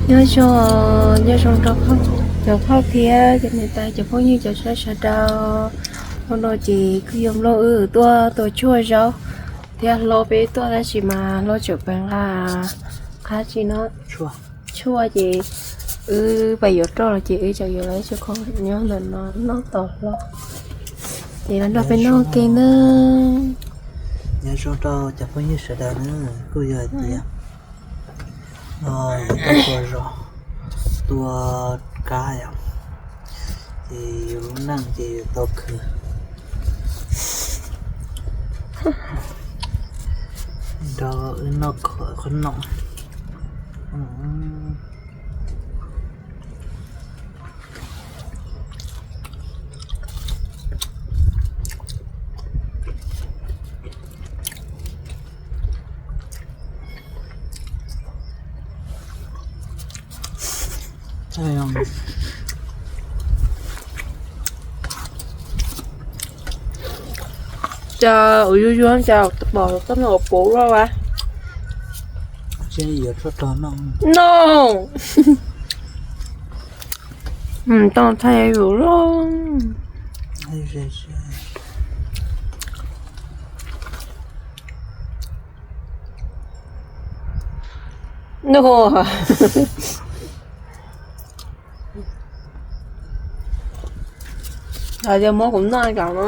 Nyob zoo, nyob zoo rau cov phooj thiab cov niam tais, cov phooj ywg, cov saib sawv daws. Hnub no ces kuj yog nplooj wb tuaj tua tshuaj zaub thiab hlob peb tuaj tab sis mas hlob tseem pheej nqa qab tsi no tshuaj ces wb pais yuav roj los ces wb tseem yuav los ib co nyob ntawm no noj tos hlob. Ces los nrog peb noj ke na. Nyob zoo rau cov phooj ywg sawv daws na, kuj yog hais tias no yus tuaj tua zos, tua kab yom, ces yus lub neej ces yus tau khwv nrog wb noj qhob noom. Cas ua yuag yuag cas pom koj no puv loj as. No, tau thaij yus loj. No, hais tias muab kuv noj ib zaug no.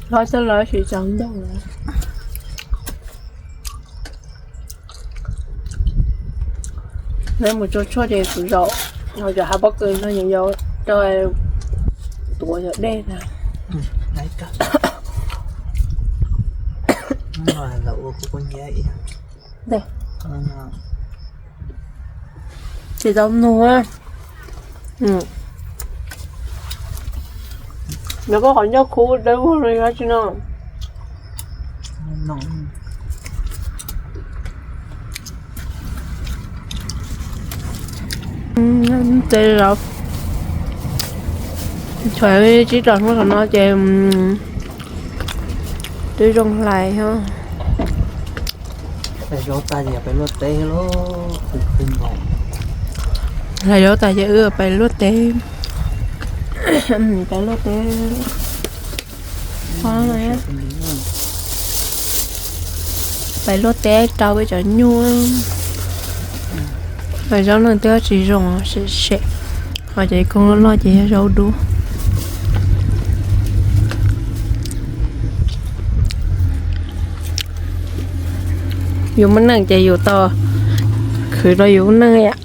Hlob coj los tsis tsaus ntuj. Neb mus tso tshuaj ces kuv zaum, zaum hav pob kws no yus yau rau tuav cov dej na. Tsis tau nug. Nws koj qhov ncauj khub dawb vog li dab tsi no. Tes los tshuav tsib rau hnub tom no ces twb zoo hlais os. Hlais zaub tag ces peb luaj teb. Hlais zaub tag ces wb pais luaj teb. Pais luaj teb. Pais luaj teb rau peb cov nyuj. Pais zaub neeg twb tsis zoo, sem sem. Ho cov koog loj loj ces yog zaub dub. Yus muaj neej ces yus tau khwv rau yus lub neej yom.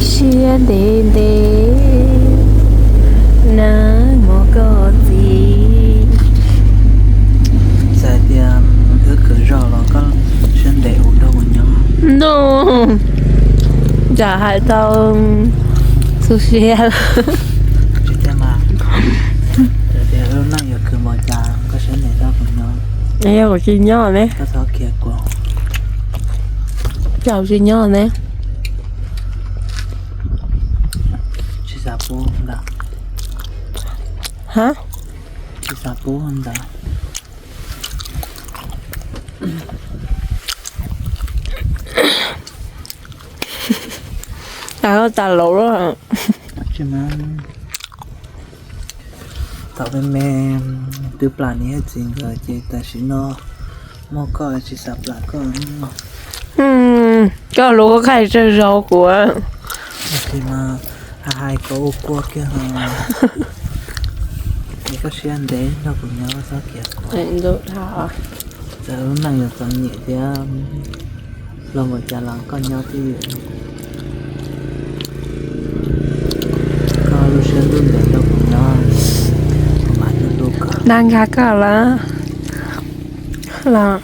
Siab ntev ntev na mog koj txiv. Txawm tias wb khwv zog los koj siab ntev ua nrog kuv nyob. No, yam hais tau tu siab. Tsis tiag mas, txawm tias wb lub neej yuav khwv npaum cas koj siab ntev nrog kuv nyob. Yog kuv tsis nyob ne? Koj txhob khiav kuv. Cas kuv tsis nyob ne? Tsis xav pub ntawd. Ha? Tsis xav pub ntawd. Cas koj tas laus lawm. Thaum me me twb plam niam thiab txiv nkawd ces tam sim no muaj koj tsis xav plam koj. Koj lus koj qhaij tsawg zaus kuv. Hais koj ua kua kiag ho. Es koj siab ntev nrog kuv nyob txhob khiav kuv. Txawm lub neej yuav txom nyem thiab hlob npaum cas los koj nyob twj ywm. Koj lub siab ntuj ntev nrog kuv nyob, kuv mam hlub hlub koj. Dag nkag koj lawm los,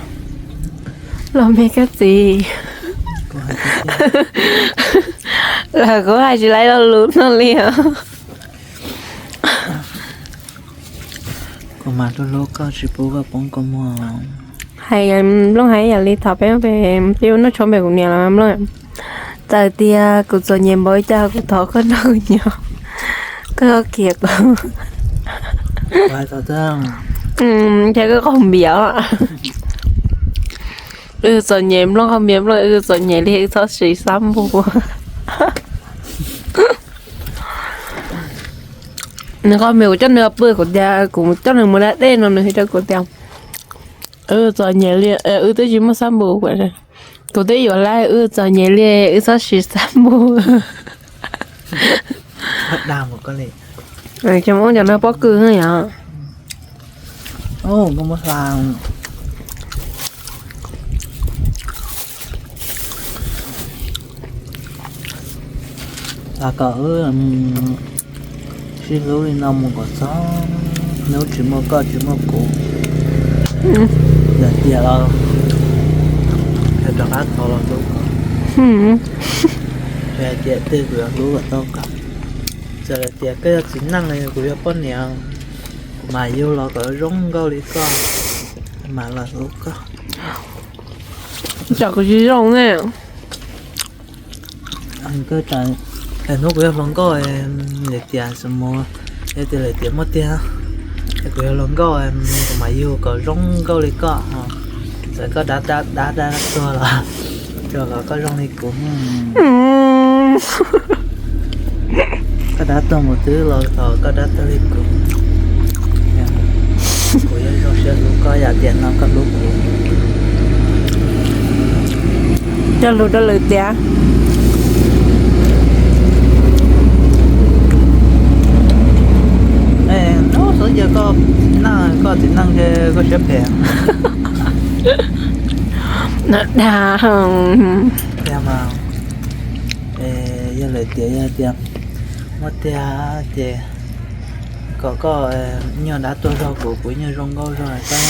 los me koj txiv. Los kuv hais tsis tau lo lus no li os. Kuv mas hlub hlub koj tsis pub koj poob koj muag. Hais nplooj hais yam li thaum peb peb noj tshauv npem kuv niam los nplooj. Txawm tias kuv txom nyem npaum li cas kuv thov koj nrog kuv nyob, koj khiav kuv. Ces koj qaug npias. Wb txom nyem nplooj qaug npias nplooj, wb txom nyem li wb txhob siv xab npus. Nws qaug npias kuv coj nws pw, kuv tias kuv coj nws mus da dej no nws hais rau kuv tias wb txom nyem li, wb twb tsis muaj xab npus. Kuv twb yuav laib, wb txom nyem li wb txhob siv xab npus. Cov no pob kws yom. Los kom wb sib hlub li no mus kom txog hnub tsis muaj koj tsis muaj kuv. Yog tias los yog rov qab tau los hlub koj, tsis hais tias twg kuv yuav hlub kom tau koj. Txawm tias koj yog txiv neej los yog kuv yog poj niam, kuv mam yug los kom zoo nkauj li koj, mam los hlub koj. Tsam kuv tsis zoo ne. Hnub kuv yog hluas nkauj, lawv tias, yog tias lawv tias muaj tiag, es kuv yog hluas nkauj, kuv mam yug kom zoo nkauj li koj. Txawm koj dab dab dab tuag los, los koj zoo li kuv. Koj dab tuag mus twg los thaum koj dab tuag li kuv. Kuv yuav zoo siab hlub koj yam tias no koj hlub kuv. Coj lus rau lwm tiam. Hnub xub yog koj neej, koj txiv neej ces koj siab phem. Dag. Yog lawm tias, yog tias muaj tiag ces kom koj nyuag dab tuag zog kuv, kuv nyuag zoo nkauj zog, koj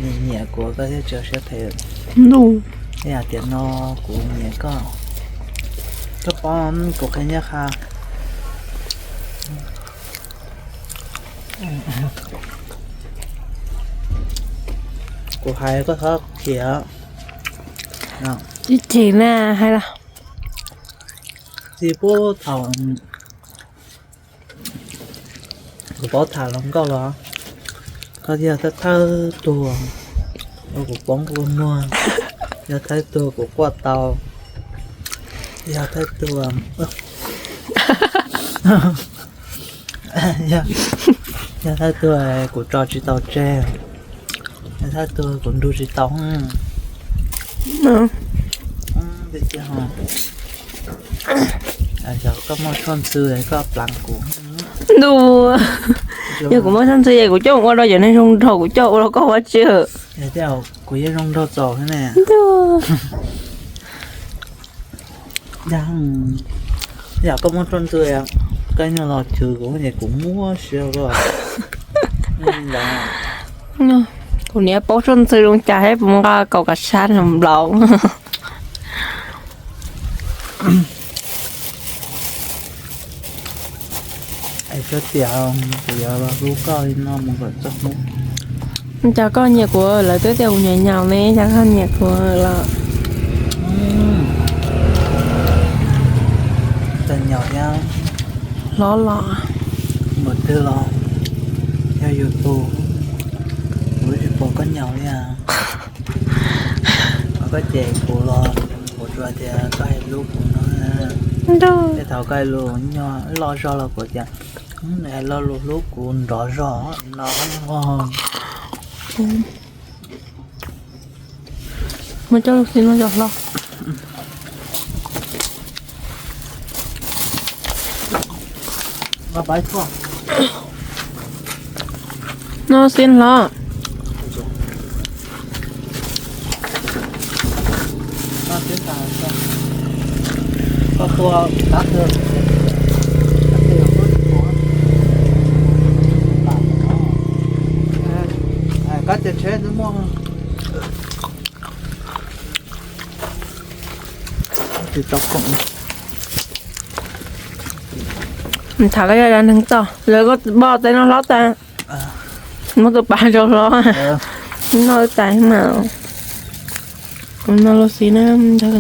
nyiam nyiam kuv koj thiaj tsis siab phem. Ib yam tias no kuv nyiam koj, koj paub kuv qhia nyiaj qha. Kuv hais koj txhob khiav. Tsis tsim na, hais los. Tsis pub thaum kuv paub tham hluas nkauj los, koj yog thawj thawj tuag uas kuv poob kua muag, yog thawj tuag kuv quaj tau, yog thawj tuag, yog thawj tuag kuv tso tsis tau tseg, yog thawj tuag kuv nrug tsis tau. Yog koj muaj tshuaj ntxhw koj pleev kuv. Ntuj, yog kuv muaj tshuaj ntxhw es kuv coj mus ua rau cov neeg zoo nraug, kuv coj ua rau koj ua tsi. Kuv yeej zoo nraug txaus thiab ne. Yog koj muaj tshuaj ntxhw, koj nyuag los chwv kuv es kuv muab siab koj. Kuv niam paub tshuaj ntxhw zoo cas thiab puas nqa kaum kav sab nplaum. Es tsuas tias kuv yuav los hlub koj li no mus kom txog hnub. Cas koj nyiam kuv, lawv twb tias kuv nyaum nyaum ne, cas koj nyiam kuv los? Txawm nyaum thiab hlob los mus twg los yog yus tus, kuv tsis pom koj nyaum li. Koj cem kuv los kuv tsuas tias koj hais lus kuv no. Tej thaum koj hais lus nyuag loj zog los kuv tias nws hais lo lus hlub kuv nrov zog no. Muab coj lub xib no cov hlob. No xib hlob. Kab tes tsheb twb muaj. Tham koj yog neeg txog lawv koj npoj tej no hlob tas. Muab tus pas rau hlo. Noj tas mas. Noj lub xib na,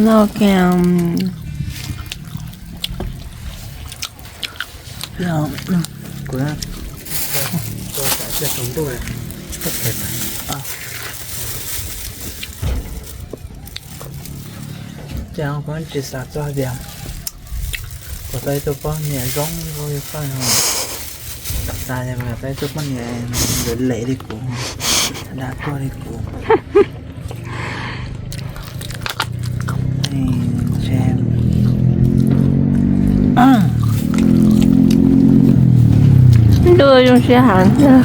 noj ke. Ces kuv tsis xav txog tias kuv tau ib tug poj niam zoo nkauj li koj, xav tias kuv tau ib tug poj niam lem lem li kuv, dag tuag li kuv. Ntuj, zoo siab heev tiag.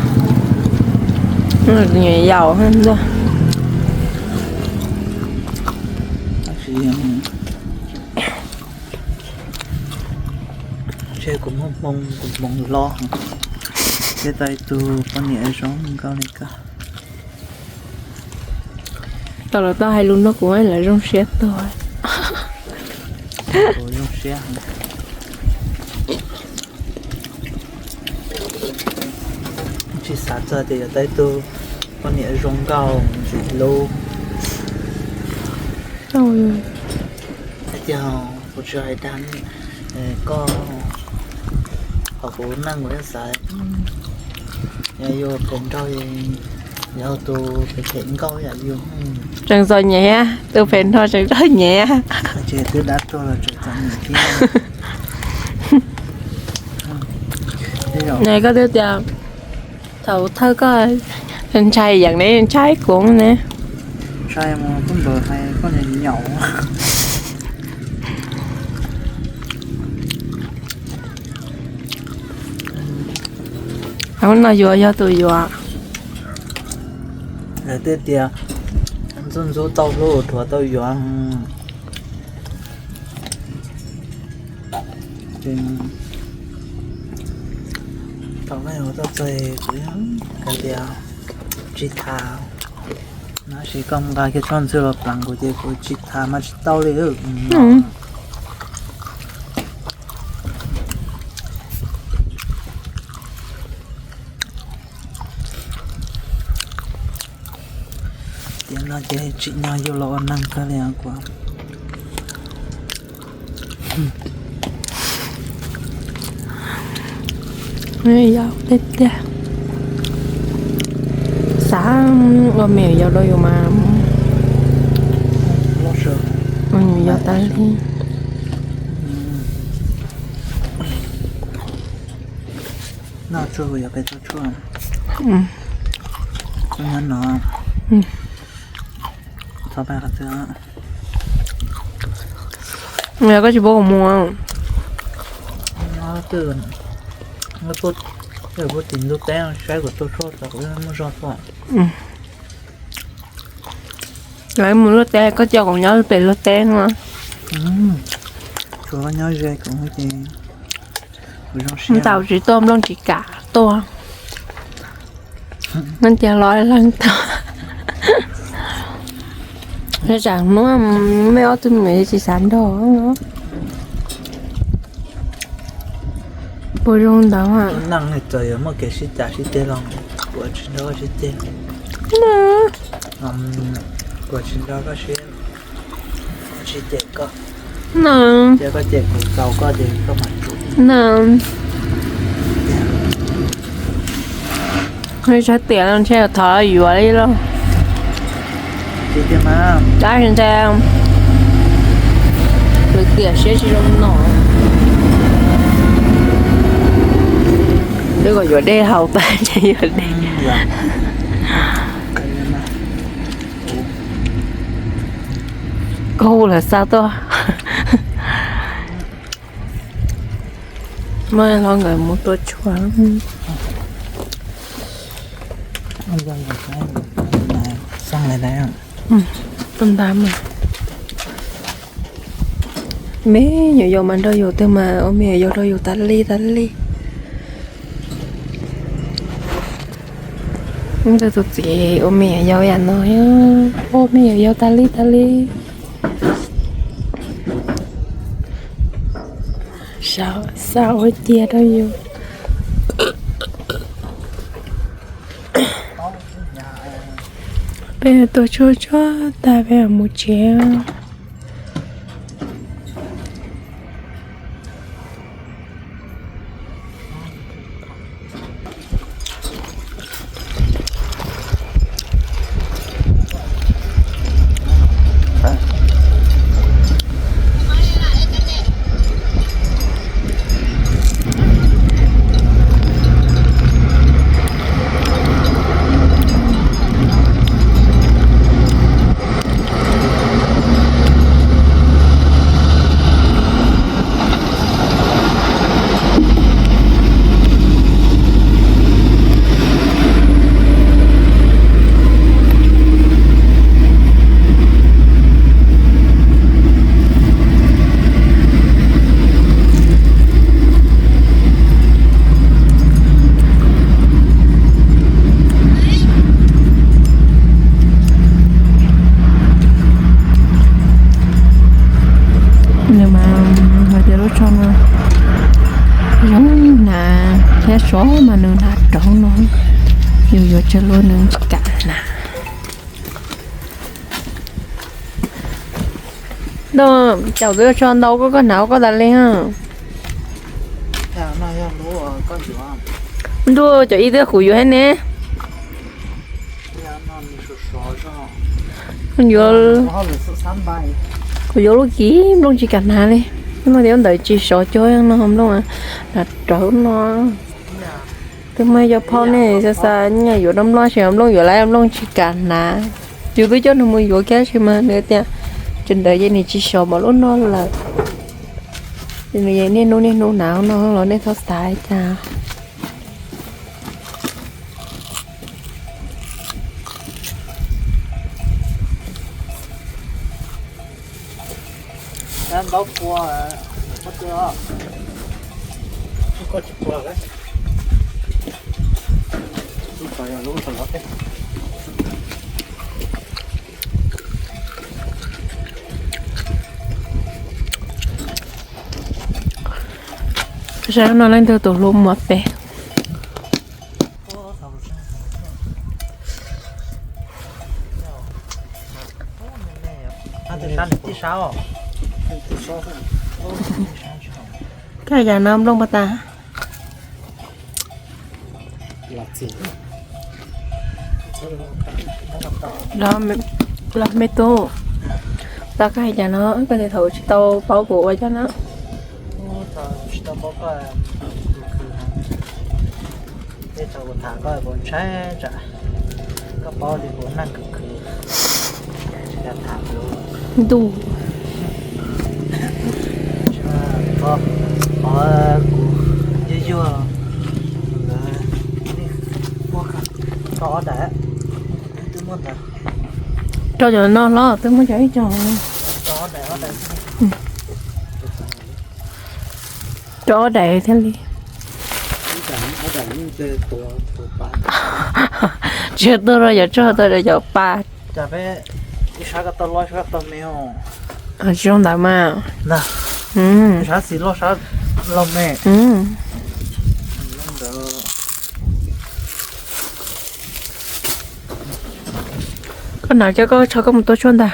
Nws yaus ntag. Ntshe kuv muaj hmoo, kuv hmoov loj, thiaj tau ib tug poj niam zoo nkauj li koj. Tau los tau hais lus no kuv lawv zoo siab tuag. Kuv zoo siab. Tsis xav txog tias yuav tau ib tug poj niam zoo nkauj ntxim hlub. Tiag, kuv tsis hais dag koj, qhov kuv neej kuv yeej xav, yog yus phem nraug, yog tus phem phem nkauj yam yus. Tseem txom nyem, tus phem nraug tseem txom nyem. Ces twb dab tuag los tseem txom nyem thiab. Nws koj twb tias thaum thawj koj ntshai yeem ne, ntshai kuv ne. Ntshai mas kuv npawg hais koj nyaum nyaum. Hnub no yuav yog tus yuav. Lawv twb tias ntxub ntxub tau hlub, dhuav tau yuav. Thaum koj yuav tau txog kuv hais tias tsis tham, tab sis koj nqa kiag tshuaj ntxhw los pleev kuv ces kuv tsis tham mas tsis tau li. Tiam no ces tsim nyog yus los ua neeg kawg li kuv. Yau tiag tiag. Xav ua me nyuam yaus rau yus mas ua me nyuam yaus tas li. Noj tshuaj kuv yuav peb tau tshuaj. Nyob no. Txhob pab qhov twg. Yog koj tsis pub kuv mus. Nyob twg, nyob puag tim ntug teb saib kuv tau tshuaj txog kuv muaj zog tuaj. Lawv mus luaj teb koj coj kuv nyob pem luaj teb no. Tsuav koj nyob ze kuv ces kuv zoo siab. Ntaus tsis tuaj, nplooj tsis kam tuaj. Noj cia los leej tag. Tsam hnub mej ob tug me nyuam tsis xav nrog. Puas zoo ntawd? Neej txawm yuav muaj kev sib cav sib ceg los kuv tsis nrog koj sib ceg. Kuv tsis nrog koj sib sib ceg koj. Cia koj cem kuv, txaus koj ces koj mam tsum. Sab tias ntshe thov yuav li lauj. Dab nthe, kwv tiam siab tsis zoo no. Twb kom yuav dej haus tas ces yuav dej. Koj hu lawv xa tuaj. Muab hlob nkawd mus tua tshuaj. Me nyuam yaus mas nrog yus twg mas ua me nyuam yaus rau yus tas li tas li. Ntawm tus txiv ua me nyuam yaus yam no, ua me nyuam yaus tas li tas li. Xav ua cia rau yus. Peb tuaj tshuaj tshuaj tag peb mus tsev. Nws mas hais tias lub tsho no zoo hnav thiab sov mas nws hnav rau no, yus yuav tsawg lub nws tsis kam hnav. Ntuj, caum twb tsho ntau koj, koj hnav koj tas li. Ntuj, cov ib twb kuv yuav thiab ne. Kuv yuav lub kis nplooj tsis kam hnav li. Nplooj tias ntawd tsis sov cuag no nplooj hnav rawv no. Twb muaj cov phauj nej xav xav nyiaj yuav rau nplooj, nplooj yuav lawm nplooj tsis kam hnav. Yus twb coj nws mus yuav kiag tab sis mas nws tias tsis ntawd ces nws tsis sov npaum lub no lawm. Nws niaj hnub niaj hnub hnav no los nej txhob xav li cas. Saib no leej twg tus hlub muaj pes. Koj cas no nplooj puas tas? Los me tub, tau koj hais cas no koj tias thaum tsis tau paub kuv ua cas no. Tsis tau paub koj, kuv tham koj kuv ntshai tsam koj paub li kuv neeg khwv khwv, tsis kam tham lus. Ntuj. Kuv yuag yuag, tau ob daim, twb muaj ntawd. Rau cov no los twb muaj cov ib co. Rau ob daim thiaj li. Tsis tuaj rau cov tshuaj, tuaj rau cov pa. Tsis zoo ntawd mas. Koj hnav cov koj tsho koj mus tua tshuaj ntag.